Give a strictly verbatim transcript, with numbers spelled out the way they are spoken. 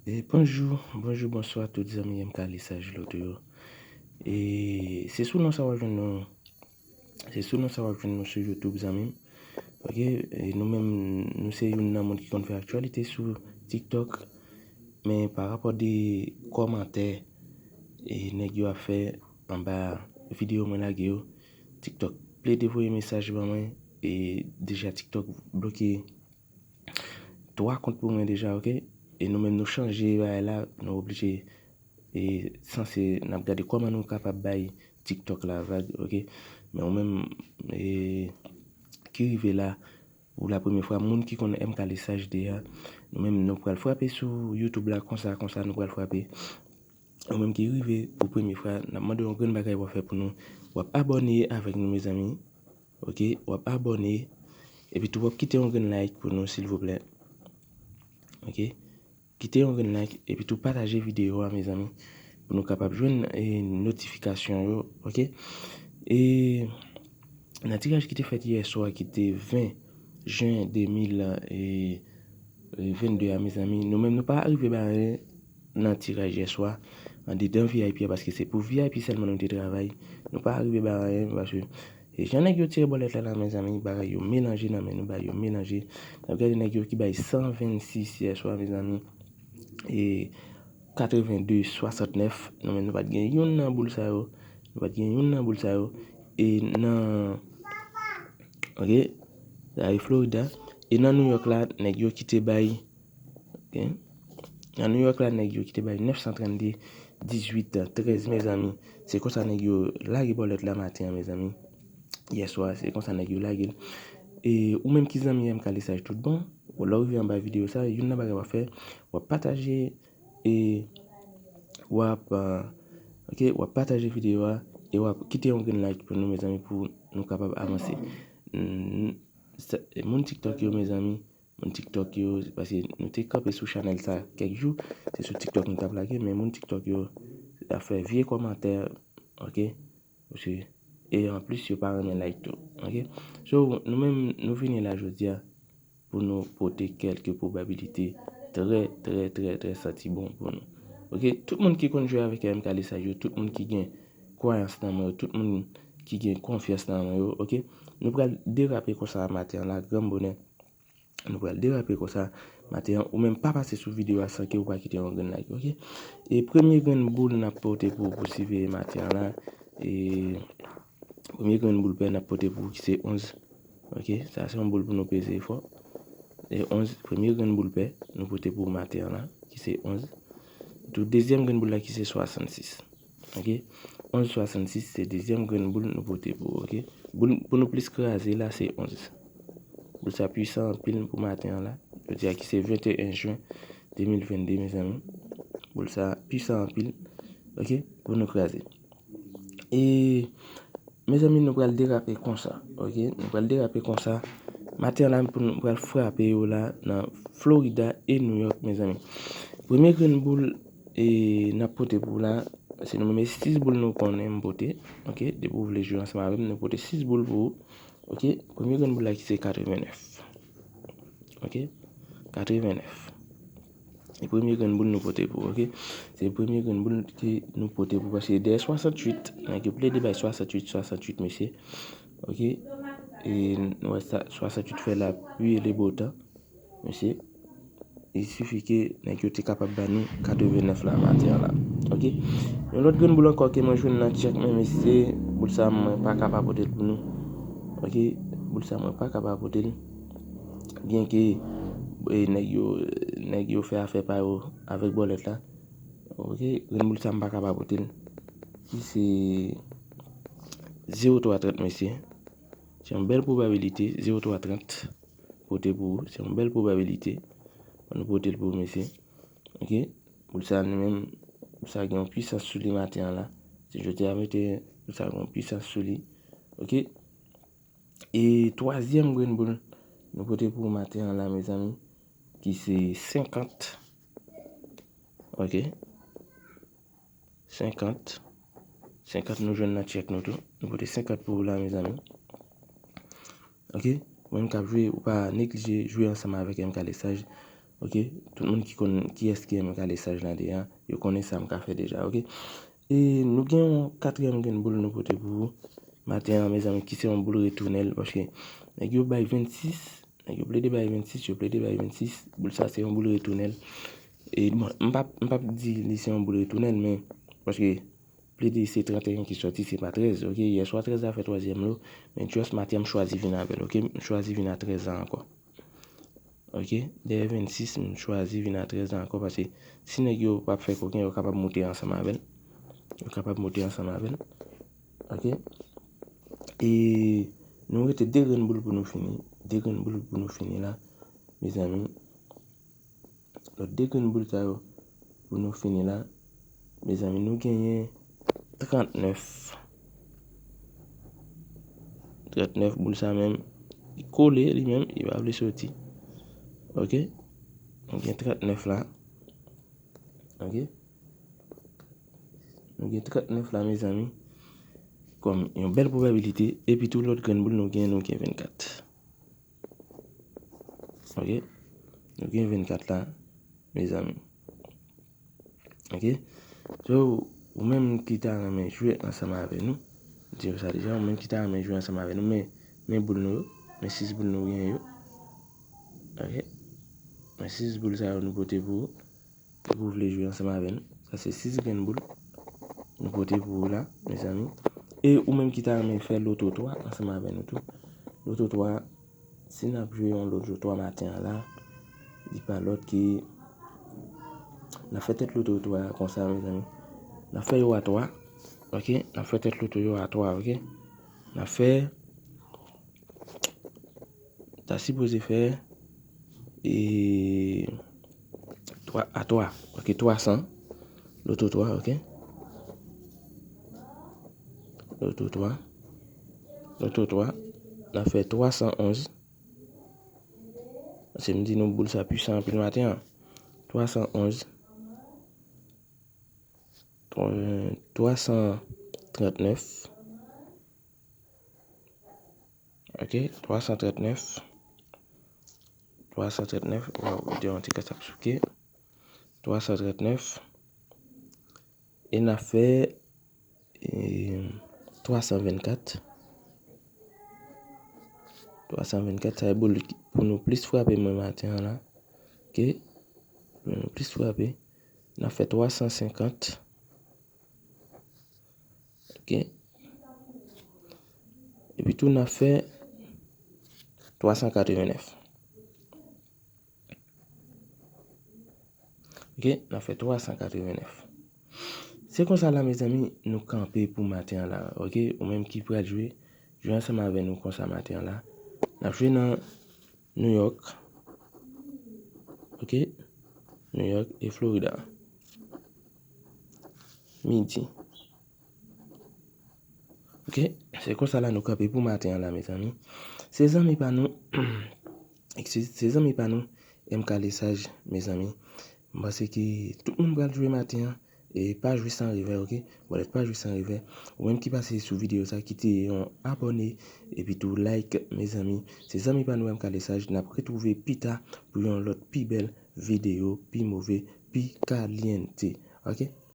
E bonjou, bonjou, bonswa tout zanmi M K Lesaj Loto yo. E se sou non sa w ap jwenn nou, se sou non sa w ap jwenn nou sou YouTube, zanmi m. Ok, e nou menm, nou se youn nan moun ki konn fè aktyalite sou TikTok. Men pa rapò de kòmantè e nèg yo ap fè anba videyo mwen lage yo, TikTok plede voye mesaj ban mwen, e deja TikTok bloke twa kont pou mwen deja, ok? E nou menm nou chanje bagay la, nou oblije, e sanse n ap gade kòman nou kapab bay TikTok la vag, ok? Men ou menm, e ki rive la pou la premye fwa, moun ki konn M K Lesaj deja, nou menm nou pral frape sou YouTube la konsa, konsa nou pral frape. Ou menm ki rive pou premye fwa, n ap mande yon grenn bagay w ap fè pou nou. W ap abòne avèk nou, mezanmi. Ok, w ap abòne. Epi tou, w ap kite yon grenn like pou nou, silvouplè. Ok? Kite yon grenn like, epi tou pataje videyo a, mezanmi, pou nou kapab jwenn, e, notifikasyon yo, ok? E nan tiraj ki te fèt yè swa, ki te ven jen de mil vennde a, mezanmi, nou menm nou pa rive ba anyen nan tiraj yè swa, andedan V I P a, paske se pou V I P sèlman nou te travay. Nou pa rive ba anyen, paske e jan nèg yo tire bòlèt la, la, mezanmi, bagay yo melanje nan men nou, bagay yo melanje. N ap gade nèg yo ki bay san vennsis yè swa, mezanmi. E katreven de swasantnèf, nou menm nou pa t gen youn nan boul sa yo. Nou pa t gen youn nan boul sa yo. E nan, ok, sa e Florida. E nan New York la, nèg yo ki te bay, ok, nan New York la, nèg yo ki te bay nèf san trannde, dizuit, trèz, mezanmi. Se konsa nèg yo lage bòlèt la maten an, mezanmi. Yè swa, se konsa nèg yo lage l. E ou menm ki zanmi M K Lesaj tout bon, lè w rive anba videyo sa, youn nan bagay w ap fè, w ap pataje, e w ap, ah, ok, w ap pataje videyo a, e w ap kite yon grenn like pou nou, mezanmi, pou nou kapab avanse. Mm, sa, moun TikTok yo, mezanmi, moun TikTok yo, paske nou te kanpe sou chanèl sa kèk jou, se sou TikTok nou t ap lage, men moun TikTok yo ap fè vye kòmantè, ok? Paske, e anplis, yo pa renmen like tou, ok? So, nou menm, nou vini la jodi a pou nou pote kèlke pwobabilite trè, trè, trè, trè santi bon pou nou. Ok? Tout moun ki konn jwe avèk M K Lesaj yo, tout moun ki gen kwayans nan mwen yo, tout moun ki gen konfyans nan mwen yo, ok? Nou pral derape konsa maten an la, gran bonè. Nou pral derape konsa maten an. Ou menm pa pase sou videyo a san ke ou pa kite yon grenn like, ok? E premye grenn boul n ap pote pou, pou siveye maten an la. E premye grenn boul pè n ap pote pou ki se onz. Ok, sa se yon boul pou nou peze fò. E onz, premye grenn boul pè nou pote pou maten an la, ki se onz. Tou dezyèm grenn boul la ki se swasannsis. Ok, onz swasannsis se dezyèm grenn boul nou pote pou, ok. Boul pou nou plis kraze la se onz. Boul sa pwisan anpil pou maten an la. Jodi a ki se venteyen jen de mil vennde, mezanmi. Boul sa pwisan anpil, ok, pou nou kraze. E, mezanmi, nou pral derape konsa, ok? Nou pral derape konsa. Maten an la, pou nou pral frape yo la nan Florida e New York, mezanmi. Premye grenn boul, e, n ap pote pou ou la, se nou menm sis boul nou konnen m pote, ok? Depi w vle jwe ansanm avè m, nou pote sis boul pou ou, ok? Premye grenn boul la ki se katrevennèf, ok? Katrevennèf. E premye grenn boul nou pote pou, ok? Se premye grenn boul ke nou pote pou, paske dèyè swasanntuit, nèg yo plede bay swasanntuit, swasanntuit, mesye. Ok? E nou wè sa, swasanntuit fè lapli e le bo tan, mesye. Il sifi ke nèg yo te kapab ba nou katrevennèf la maten an la. Ok? Yon lòt grenn boul ankò ke mwen jwenn nan tchèk mwen, mesye, boul sa mwen pa ka pa pote l pou nou. Ok? Boul sa mwen pa ka pa pote l. Byenke, e, nèg yo, nèg yo fè afè pa yo avèk bòlèt la. Ok, grenn boul sa m pa ka pa pote l. Ki se zewo twa trant, mesye. Se yon bèl pwobabilite, zewo twa trant. Pote pou ou, se yon bèl pwobabilite. Ann pote l pou ou, mesye. Ok, boul sa li menm, boul sa gen yon pwisans sou li maten an la. Se jodi a mete, boul sa gen yon pwisans sou li. Ok. E twazyèm grenn boul nou pote pou ou maten an la, mezanmi, ki se senkant. Ok. Senkant. Senkant nou jwenn nan tchèk nou tou. Nou pote senkant pou ou la, mezanmi. Ok. Ou menm k ap jwe, ou pa neglije jwe ansanm avèk M K Lesaj. Ok, tout moun ki konn kiyès ki M K Lesage lan deja, yo konnen sa m ka fè deja, ok. E nou gen yon katriyèm grenn boul nou pote pou ou maten an, mezanmi, ki se yon boul retounèl, paske nèg yo bay vennsis, nèg yo plede bay vennsis, yo plede bay vennsis, boul sa se yon boul retounèl. E bon, m p ap, m p ap di li se yon boul retounèl, men paske plede se tranteyen ki sòti, se pa trèz, ok. Yèswa trèz la fè twazyèm lo, men just maten an m chwazi vin avè l, ok. M chwazi vin a trèz la ankò. Ok, dèyè vennsis, m chwazi vin a trèz la ankò, paske si nèg yo p ap fè koken, yo kapab moute ansanm avè l. Yo kapab moute ansanm avè l. Ok. E nou rete de grenn boul pou nou fini. De grenn boul pou nou fini la, mezanmi. Lòt de grenn boul sa yo, pou nou fini la, mezanmi, nou genyen trannèf. Trannèf, boul sa menm, li kole li menm, li pa vle soti. Ok? Nou gen trannèf la. Ok? Nou gen trannèf la, mezanmi. Kòm yon bèl pwobabilite, epi tou lòt grenn boul nou gen, nou gen vennkat. Ok? Nou gen vennkat la, mezanmi. Ok? So, ou menm ki ta renmen jwe ansanm avè nou, m di w sa deja, ou menm ki ta renmen jwe ansanm avè nou, men, men boul nou yo, men sis boul nou gen yo. Ok? Men sis boul sa yo nou pote pou ou. Depi w vle jwe ansanm avè nou. Sa se sis grenn boul nou pote pou ou la, mezanmi. E ou menm ki ta renmen fè loto twa ansanm avè nou tou. Loto twa, si n ap jwe yon loto twa maten an la, li pa lòt ke n ap fè tèt loto twa a konsa, mezanmi. N ap fè yo a twa, ok? N ap fè tèt loto yo a twa, ok? N ap fè, ta sipoze fè, e, twa a twa, ok, twa san, loto twa, ok. Loto twa, loto twa, n ap fè twa san onz. Paske m di nou boul sa pwisan anpil maten an. Twa san onz, twa san trannèf. Ok, twa san trannèf. Twa san trannèf, waw, ou te yon ti kras ap souke. Twa san trannèf. E n ap fè, e, twa san vennkat. Twa san vennkat, sa e boul ki, pou nou plis frape mwen maten an la. Ok? Pou nou plis frape. N ap fè twa san senkant. Ok. Epi tou n ap fè twa san katrevennèf. Ok, n ap fè twa san katrevennèf. Se konsa la, mezanmi, nou kanpe pou maten an la, ok? Ou menm ki pral jwe, jwe ansanm avè nou konsa maten an la. N ap jwe nan New York, ok? New York e Florida. Midi. Ok, se konsa la nou kanpe pou maten an la, mezanmi. Se zanmi pa nou, excuse, se zanmi pa nou, M K Lesage, mezanmi. M panse ke tout moun pral jwe maten an, e pa jwe san revè, ok? Bòlèt pa jwe san revè. Ou menm ki pase sou videyo sa, kite yon abòne, epi tou like, mezanmi. Se zanmi pa nou, M K Lesage, n ap retwouve pita pou yon lòt pi bèl videyo, pi move, pi kalyente, ok?